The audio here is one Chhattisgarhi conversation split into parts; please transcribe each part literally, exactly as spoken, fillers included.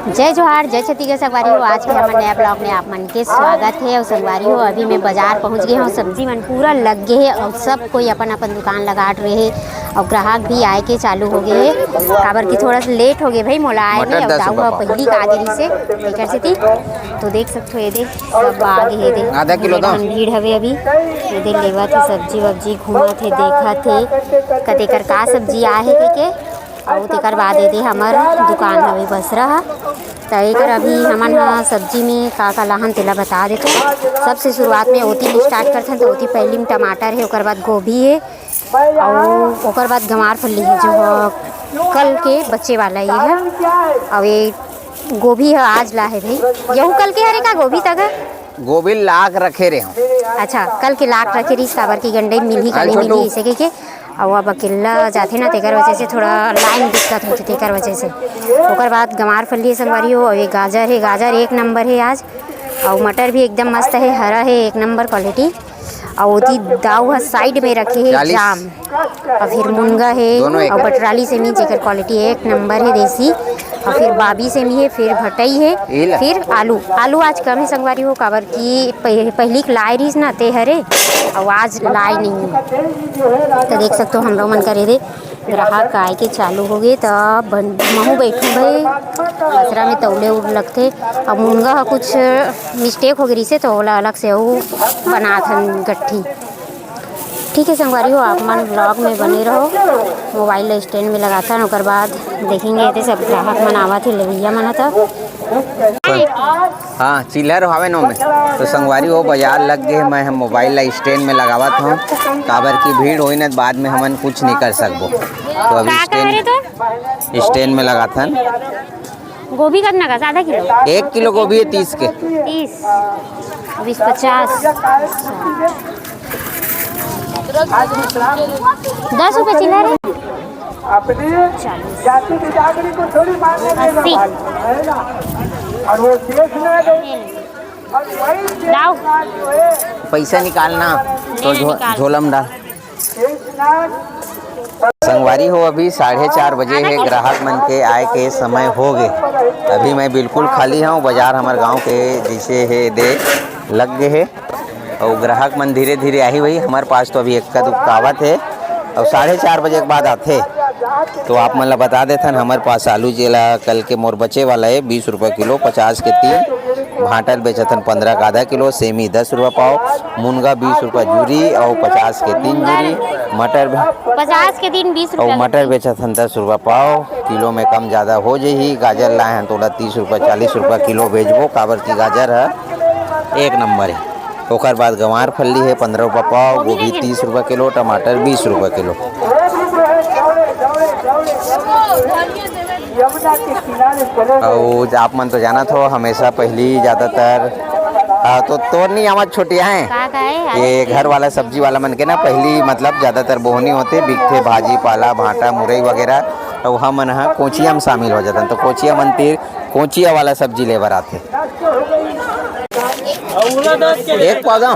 जय जोहार, जय छत्तीसगढ़ संगवारी हो। आज के हमर नया ब्लॉग में आप मन के स्वागत हे। अउ संगवारी हो, अभी मैं बाजार पहुंच गे हंव। सब्जी मन पूरा लग गे हे अउ सब कोई अपन अपन दुकान लगा डरे हे अउ ग्राहक भी आए के चालू हो गे हे, काबर कि थोड़ा सा लेट हो गे भाई मोला आए में। अउ दाऊ ह पहिली का गे रहिसे, एकर सेती तो देख सकथो, ये दे सब आ गे हे, दे आधा किलो दो। भीड़ हवे अभी, ये दे लेवत हे सब्जी वब्जी, घूमत हे, देखत हे कतेकर का सब्जी आए हे कहिके। अउ तेकर बाद एदे हमर दुकान हवे बसरा ह। त एकर अभी हमन ह सब्जी में का का लाहन तेला बता देथन। सबसे शुरुआत में ओती में स्टार्ट करथन, त ओती पहिली में टमाटर हे, ओकर बाद गोभी हे, अउ ओकर बाद गंवार फल्ली हे, जो ह कल के बचे वाला ये हे। अउ ये गोभी ह आज ला हे भाई, यहू कल के हरे का गोभी तक ह? गोभी लाख रखे रहे हो। अच्छा, कल के लाख रखे रहिस, काबर की गंडई मिलही का नहीं मिलही, इसे कहिके। अउ अब अकेला जाथे ना, तेकर वजह से थोड़ा लाइन दिक्कत होथे, तेकर वजह से। ओकर बाद गंवार फल्ली हे संगवारी हो, अउ ये गाजर हे, गाजर एक नंबर हे आज। अउ मटर भी एकदम मस्त हे, हरा हे, एक नंबर क्वालिटी। अउ ओती दाऊ ह साइड में रखे हे चालीस। जाम, अउ फिर मुनगा हे, दोनों एक। अउ बटराली सेमी, जेकर क्वालिटी एक नंबर हे देसी। अउ फिर बाबी सेमी हे, फिर भटई हे, ये ला। फिर आलू। आलू आज कम हे संगवारी हो, काबर कि पह-, पहिली के लाए रहिस ना, ते हरे, अउ आज लाए नहीं हे। तो देख सकथो, हम लोग मन करे दे ग्राहक आए के चालू हो गे, त बन-, महू बैठू भाई, बसरा में तौले उर लगथे। अब मुनगा ह कुछ मिस्टेक हो गे रहिसे, तो ओला अलग से अउ बनाथन गट्ठी। ठीक है संगवारी हो, आप मन ब्लॉग में बने रहो। मोबाइल ला स्टैंड में लगाथन, ओकर बाद देखेंगे, एते सब ग्राहक मन आवत हे, लेवइया मन ह त। हाँ, चिल्हर हवे नो में। तो संगवारी हो, बाजार लग गे, मैं हम मोबाइल ला स्टैंड में लगावत हूँ, काबर की भीड़ होई न, बाद में हमन कुछ नहीं कर सकबो। तो अभी का कह रहे स्टैंड, तो? स्टैंड में लगाथन। गोभी कतना का? आधा किलो? एक किलो गोभी है तीस के। तीस, बीस, पचास। दस रुपये चिल्लर है। अपनी चालीस। जाति बिरादरी को थोड़ी मानने देगा अस्सी। भाई, है ना? और वो देश में लाओ। पैसा निकालना तो झो-, निकाल। झोला में डाल। संगवारी हो, अभी साढ़े चार बजे हे, ग्राहक मन के आए के समय हो गे। अभी मैं बिल्कुल खाली हूँ, बाजार हमर गांव के जैसे हे दे लग गे हे, अउ ग्राहक मन धीरे धीरे आही वही। हमर पास तो अभी एक्का दुक्का आवत हे, अउ साढ़े चार बजे के बाद आथे। तो आप मन ला बता देथन, हमर पास आलू जेला कल के मोर बचे वाला हे, बीस रुपये किलो, पचास के तीन। भांटा ल बेचथन पंद्रह का आधा किलो, सेमी दस रुपया पाव, मुनगा बीस रुपया जूरी अउ पचास के तीन जूरी, मटर भी पचास के तीन, बीस अउ रुपया। मटर बेचथन दस रुपया पाव, किलो में कम ज्यादा हो जही। गाजर लाए हन तोला तीस रुपया, चालीस रुपया किलो बेचबो, काबर की गाजर ह एक नंबर हे। ओकर बाद गंवार फल्ली हे पंद्रह रुपया पाव, गोभी तीस रुपया किलो, टमाटर बीस रुपया किलो। अउ आप मन तो जानत हो, हमेशा पहली ज्यादातर, हाँ, तो तोर नहीं आवाज छोटिया है। का, का है? ये घर वाला सब्जी वाला मन के ना पहली मतलब ज्यादातर बोहनी होथे, बिकथे भाजी पाला, भांटा, मुरई वगैरह, तो हमन ह कोचिया में शामिल हो जाथन। तो कोचिया मन तीर कोचिया वाला सब्जी ले बर आथे। एक पौधा।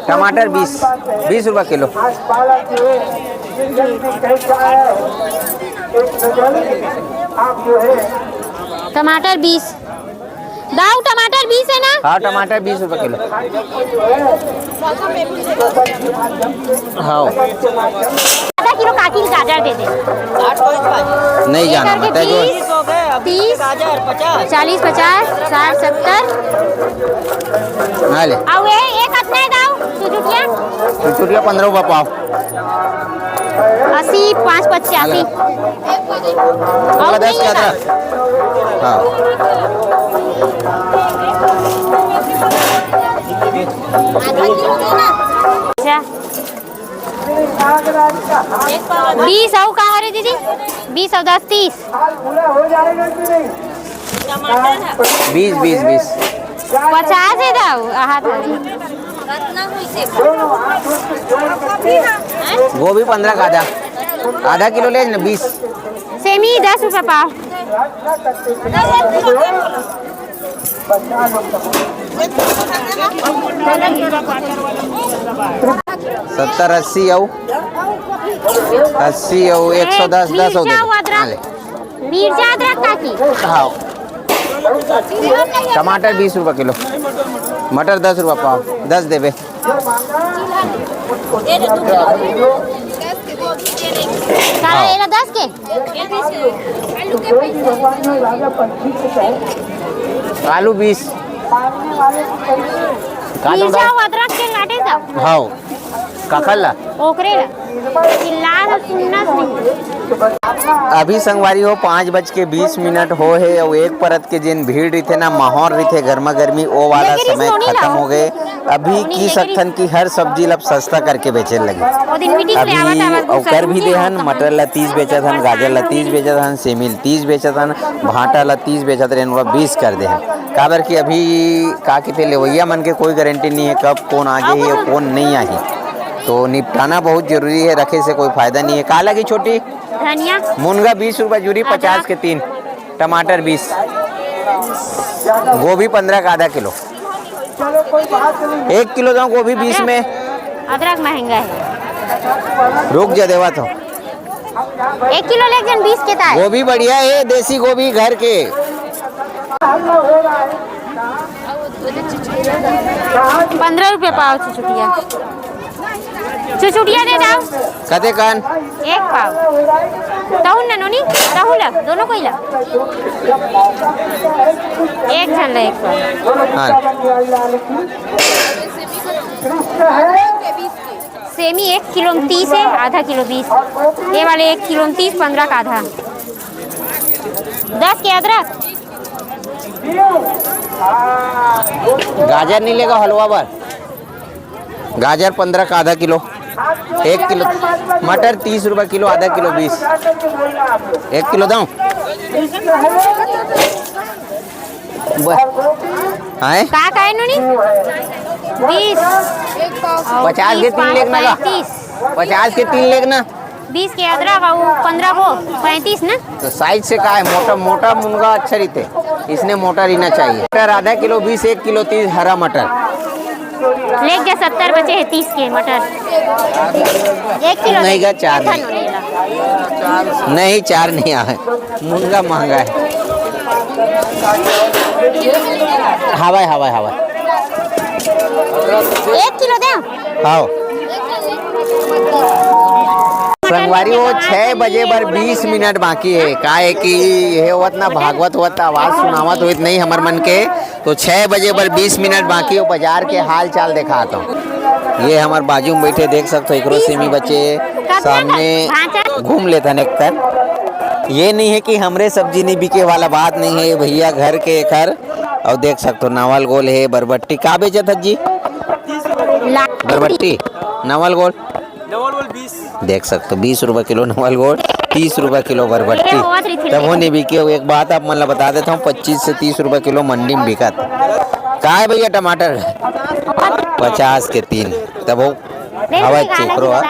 टमाटर बीस, बीस रुपया किलो। टमाटर बीस। दाऊ, टमाटर बीस है ना? हाँ, टमाटर बीस रुपया किलो। हाँ। आधा किलो काकी गाजर दे दे। नहीं जाना, एक मैं तय जो बीस, तीस, चालीस, पचास, साठ, सत्तर। हाँ, ले। अउ ये, ये कतना है दाऊ? चुचुटिया? चुचुटिया पंद्रह रुपया पाव। अस्सी, पाँच पचासी। अउ दस नहीं का है। हाँ। अच्छा। बीस अउ का हो रे दीदी? बीस अउ दस, तीस। बीस, बीस, बीस। पचास है दाऊ, आहा था। गोभी पंद्रह का आधा, आधा किलो ले ना, बीस। सेमी दस रुपया पाव। सत्तर, अस्सी अउ अस्सी अउ एक सौ दस, दस हो मिर्चा गए। अउ अदरक। हाँ, ले। मिर्चा अदरक काकी। हाँ। टमाटर बीस रुपये किलो, मटर दस रुपये पाव, दस देबे। काला हाँ। एला दस के? आलू बीस। का तो मिर्चा अउ अदरक के काटे सब? हाँ। काखर ला? ओकरे ला। चिल्ला तो सुनना नहीं। अभी संगवारी हो, पाँच बज के बीस मिनट हो हे अउ एक परत के जेन भीड़ रहिथे ना, माहौल रहिथे, गर्मा गर्मी, ओ वाला लेकिन समय सोनी खत्म ला। हो गए। अभी सोनी की लेकिन सकथन कि हर सब्जी ला सस्ता करके बेचे लगे। वो दिन मीटिंग ले अभी आवा था, बस अउ कर भी दे हन, मटर ला तीस बेचत हन, गाजर ला तीस बेचत हन, सेमी ला तीस बेचत हन, भांटा ला तीस बेचत रहेन, ओला बीस कर दे हन। काबर कि अभी का कहिथे, लेवइया मन के कोई गारंटी नहीं है, कब कौन आ जाही अउ कौन नहीं आही। तो निपटाना बहुत जरूरी है, रखे से कोई फायदा नहीं है। का लगी छोटी? धनिया। मुनगा बीस रुपये जूरी, पचास के तीन। टमाटर बीस। गोभी पंद्रह का आधा किलो। एक किलो दो गोभी बीस में। अदरक महंगा है। रुक जा, देवा तो। एक किलो ले जन बीस के ताय। गोभी बढ़िया है, देसी गोभी घर के। पंद्रह रुपये पाव चुचुटिया। चुचुटिया दे दाव। कते कन? एक पाव। तहु न नोनी, तहु ला, दोनों कोई ला। एक झन ला एक पाव। हाँ। सेमी एक किलो में तीस है, आधा किलो बीस। ये वाले एक किलो में तीस, पंद्रह का आधा। दस के अदरक। गाजर नहीं लेगा हलवा बर? गाजर पंद्रह का आधा किलो, एक किलो। मटर तीस रुपये किलो, आधा किलो बीस। एक किलो दो। ब-, आए? का, का है नूनी? बीस। पचास के तीन लेग ना का? पैंतीस। पचास के तीन लेग ना। बीस के अदरक अउ पंद्रह को पैंतीस ना। तो साइज से का है, मोटा, मोटा मुनगा अच्छा रहिथे, इसने मोटा रहना चाहिए। मटर आधा किलो बीस, एक किलो तीस हरा मटर। लेग जा, सत्तर बचे हैं तीस के मटर। एक किलो नहीं गा, चार नहीं। नहीं, चार नहीं आए। मुनगा महंगा है। हवाई, हवाई, हवाई। एक किलो दे। हाँ। संगवारी हो, छह बजे बर बीस मिनट बाकी है। का है कि ये होवत ना, भागवत होवत, आवाज सुनावत होत नहीं हमर मन के, तो छह बजे बर बीस मिनट बाकी हो। बाजार के हाल चाल देखात हूँ। ये हमर बाजू में बैठे देख सकते हो, एकरो सेमी बचे, सामने घूम लेथन एक कर। ये नहीं है कि हमरे सब्जी नहीं बिके वाला बात नहीं है, ये भैया घर के एकर। अउ देख सकथो, नवल गोल हे, बरबट्टी का बेचत हस जी? बरबट्टी, नवल गोल। नवल गोल बीस। देख सकथो, बीस रुपये किलो नवल गोल, तीस रुपये किलो बरबट्टी। तभो नहीं बिके। एक बात आप मन ला बता देता हूँ, पच्चीस से तीस रुपये किलो मंडी में बिकत। का है भैया टमाटर? पचास के तीन। तभो हवा चेकरो हा।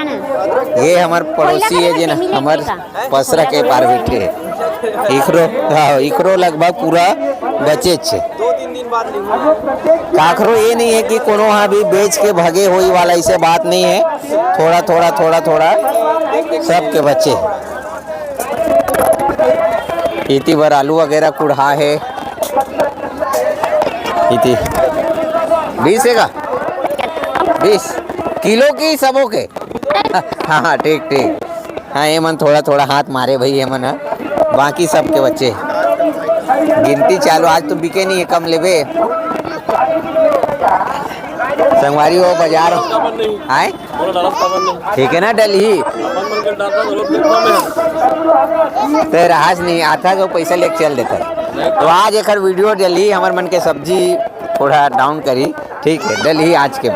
ये हमर पड़ोसी है, जेन हमर पसरा के पार बैठे हे। इखरो, हाँ, इखरो लगभग पूरा बचेच हे। काखरो ये नहीं है कि कोनो हा भी बेच के भगे होई वाला, ऐसे बात नहीं है। थोड़ा, थोड़ा, थोड़ा, थोड़ा सबके बचे। इति बर आलू वगैरह कुढ़ा हे। इति बीस हे का? बीस किलो की सबो के? हाँ, हाँ, ठीक, ठीक। हाँ, ये मन थोड़ा, थोड़ा हाथ मारे भाई, ये मन ह। बाकी सबके बचे। गिनती चालू, आज तो बिके नहीं है, कम लेबे। संगवारी हो, बाजार आए। ठीक है ना, डलही। ते राहस नहीं आता तो पैसा लेके चल देता। तो आज एकर वीडियो डलही, हमर मन के सब्जी थोड़ा डाउन करी। ठीक है, डलही आज के।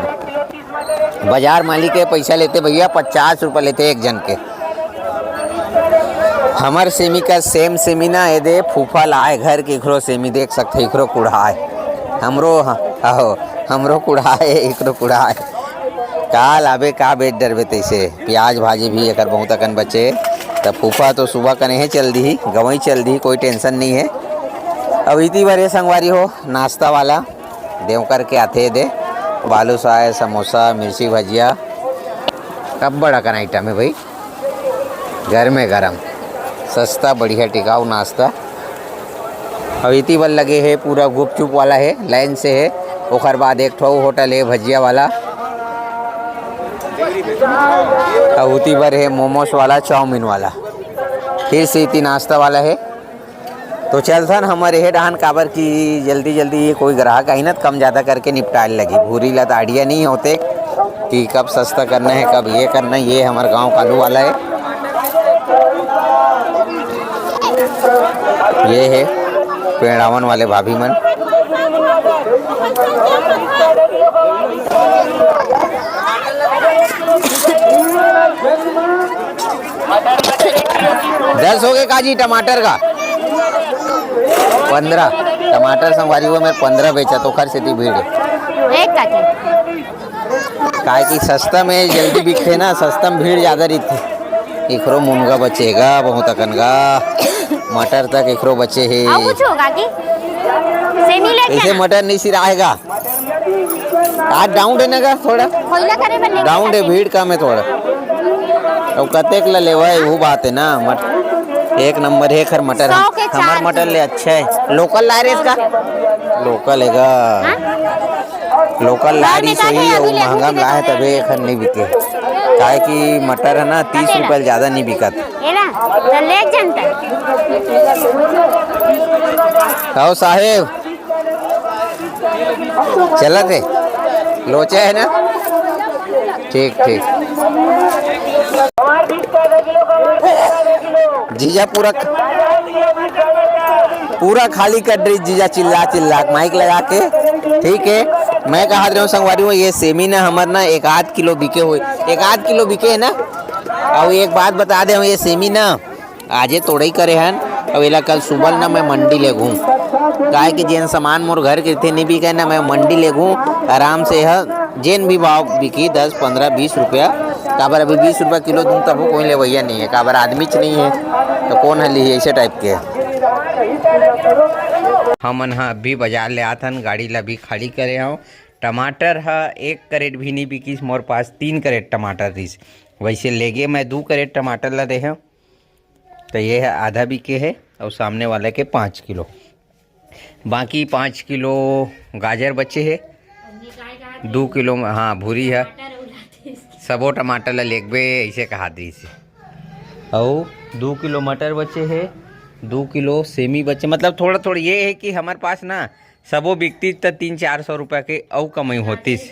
बाजार मालिक के पैसा लेते भैया, पचास रुपये लेते एक जन के। हमर सेमी का सेम सेमी ना, ये दे फूफा लाए घर के, इखरो सेमी देख सकते, इखरो कुढ़ाए। हमरो, आहो, हमरो कुढ़ाए, इखरो कुढ़ाए। का लाबे, का बेच डरबे तैसे। प्याज भाजी भी एकर बहुत अकन बचे। त फूफा तो सुबह कने हे चल दी, गवई चल दी, कोई टेंशन नहीं है। अब इति बर ये संगवारी हो, नाश्ता वाला देवकर के आथे दे, बालूशाह, समोसा, मिर्ची भजिया, अब्बड़ अकन आइटम है भाई। गरमे गरम, सस्ता, बढ़िया, टिकाऊ नाश्ता। अब इति बर लगे हे, पूरा गुपचुप वाला हे, लाइन से हे। ओकर बाद एक ठो होटल हे भजिया वाला, अउ उति बर हे मोमोस वाला, चाउमीन वाला, फिर से इति नाश्ता वाला हे। तो चलथन हमर एहे डहान, काबर कि जल्दी जल्दी ये कोई ग्राहक आही ना, त कम ज्यादा करके निपटाए लगी। भूरी ला तो आइडिया नहीं होते कि कब सस्ता करना है, कब ये करना है। ये हमर गांव कालू वाला है, ये है पेड़ावन वाले भाभी मन। दस हो गए काजी टमाटर का? पंद्रह। टमाटर संगवारी हो, मैं पंद्रह बेचा तो खर सेती भीड़ है। एक काकी। काहे कि सस्ता में जल्दी बिकथे ना, सस्ता में भीड़ ज्यादा रहिथे। इखरो मुनगा बचेगा बहुत अकन गा, मटर तक इखरो बचे हे। अउ कुछ होगा कि सेमी लेके इसे आना। मटर नहीं सिराएगा। आज डाउन है ना गा थोड़ा? कोयला करे बर नहीं डाउन है, भीड़ कम है थोड़ा। अब कतेक ला लेवा है, वो बात है ना। मट-, एक नंबर है खर मटर। सौ के हमर चार मटर ले अच्छा है। लोकल ला रहे इसका? लोकल है गा। हाँ? लोकल ला रही सही, अउ महंगा में लाहे तबे एखर नहीं बिके। काहे कि मटर है ना, तीस रुपया ले ज्यादा नहीं बिकत। एला, तो ले जनता। आओ साहेब। चलत हे? लोचा है ना? ठीक, ठीक। जीजा पूरा, पूरा खाली कर रही जीजा, चिल्ला चिल्ला माइक लगा के। ठीक है, मैं कहा रहे हूँ संगवारी हो, ये सेमी ना हमर ना एक आध किलो बिके हुए, एक आध किलो बिके है ना। और एक बात बता दे हूँ, ये सेमी ना आजे तोड़ई करे हन, अउ एला कल सुबह ना मैं मंडी ले घूम, काहे कि जेन सामान मोर घर के थे नहीं बिके ना, मैं मंडी ले घूम आराम से। ह जेन भी भाव बिकी, दस, पन्द्रह, बीस रुपया, काबर अभी बीस रुपया किलो दूँ तभो कोई लेवैया नहीं है, काबर आदमी च नहीं है तो कौन ह लिही, ऐसे टाइप के। हमन ह अभी बाजार ले आथन, गाड़ी ला भी खाली करे हव। टमाटर ह एक करेट भी नहीं बिकिस, मोर पास तीन करेट टमाटर रहिस, वैसे लेगे मैं दू करेट टमाटर ला दे हव। तो ये है आधा बिके है और सामने वाला के पाँच किलो, बाकी पाँच किलो गाजर बचे है, दो किलो म-, हाँ, भूरी है, सबो टमाटर ला लेगबे ऐसे कहा दीस। और दो किलो मटर बचे है, दो किलो सेमी बचे, मतलब थोड़ा थोड़ा ये है कि हमारे पास ना सबो बिकतीस त तीन चार सौ रुपया के अउ कमाई होतीस।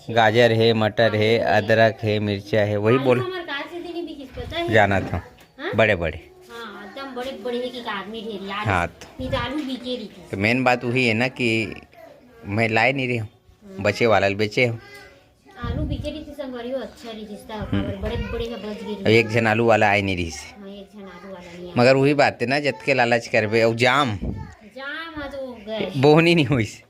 गाजर है, मटर है, अदरक है, मिर्चा है, वही बोल। जाना था। हाँ? बड़े बड़े। हाँ, एकदम बड़े बड़े है कि आदमी ढेर यार। हाँ, तो नहीं तो आलू बिके रही थी। तो मेन बात वही है ना कि मैं लाए नहीं रही हूँ, हम्म। बचे वाला ल बेचे हूँ। आलू बिके रही थी संगवारी, वो अच्छा रही जिसका हम्म। बड़े बड़े का बच गई अब रही। एक झन आलू वाला आए नहीं रही से। हाँ, एक झन आलू वाला नहीं आया। मगर वही बात है ना, जतके लालच करबे। और जाम, जाम है तो गए। बोहनी नहीं हुई से।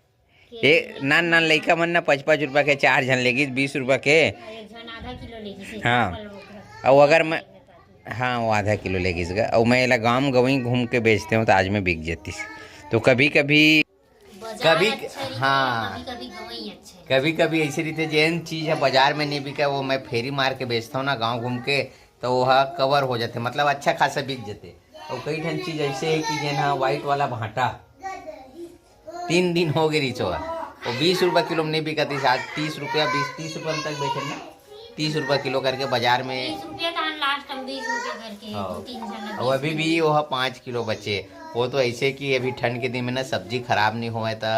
के ए, नान नान लइका मन ना पाँच पाँच रुपया के चार झन लेगिस, बीस रुपया के। एक झन आधा किलो लेगिस, हाँ। चावल ओकरा। अउ अगर मैं, हाँ, वो आधा किलो लेगिस गा। अउ मैं एला गाम गवई घूम के बेचते हूँ, तो आज मैं बिक जतीस। तो कभी कभी, बाजार कभी, अच्छा रहिथे, हाँ। कभी कभी गवई अच्छा रहिथे। कभी कभी ऐसे रहिथे, जेन चीज है बाजार में नहीं बिका, वो मैं फेरी मार के बेचता हूँ ना गाँव घूम के, तो वो हा कवर हो जाते, मतलब अच्छा खासा बिक जाते। और कई ठन चीज ऐसे है कि जेन हा व्हाइट वाला भाटा, तीन दिन हो गए रिचो है, वो बीस रुपया किलो में नहीं बिकत रहिस, आज तीस रुपया, बीस, तीस रुपया तक बेचे ना, तीस रुपया किलो करके बाजार में। तीस रुपया तो हम लास्ट हम बीस रुपया करके हाँ। दो तीन झन ला और अभी बीस भी वो है पाँच किलो बचे। वो तो ऐसे कि अभी ठंड के दिन में ना सब्जी खराब नहीं होए तो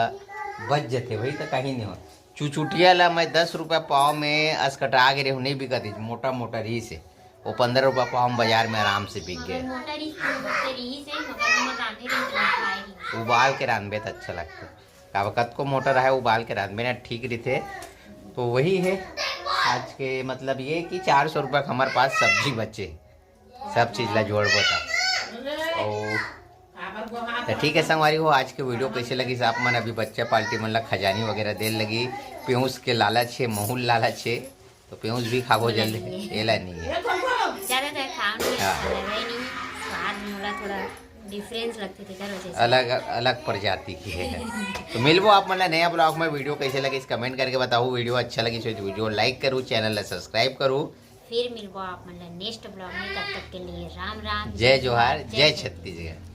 बच जथे भाई, तो कहीं नहीं हो। चुचुटिया ला मैं दस रुपया पाव में असकटा गे रेहू, नहीं बिकत रहिस, मोटा मोटा रहिस हे। वो पंद्रह रुपया पाव में बाजार में आराम से बिक गए। मगर मोटा रहिस, मोटा रहिस हे, मगर हमर रांधे रहिस, ना खाए रहिस। उबाल के रांधबे त अच्छा लगथे। काबर कतको मोटा रहे, उबाल के रांधबे ना ठीक रहिथे। तो वही है आज के, मतलब ये कि चार सौ रुपया के हमारे पास सब्जी बचे, सब चीज ला जोड़बो त। और तो ठीक है संगवारी हो, आज के वीडियो कैसे लगिस आप मन? अभी बच्चा पार्टी मन ला खजानी वगैरह दे लगी, पेउस के लालच है, महूल लालच है, तो पेउस भी खाबो जल्दी। एला नहीं है। ज्यादा तो खाओ नहीं, हाँ। अच्छा लगे नहीं, स्वाद मोला थोड़ा डिफरेंस लगथे तेकर वजह से। अलग अलग प्रजाति के हे। तो मिलबो आप मन ला नया ब्लॉग में। वीडियो कैसे लगिस कमेंट करके बताओ। वीडियो अच्छा लगिस होही तो वीडियो लाइक करू, चैनल ला सब्सक्राइब करू। फिर मिलबो आप मन ला नेक्स्ट ब्लॉग में। तब तक के लिए राम राम, जय जोहार, जय छत्तीसगढ़।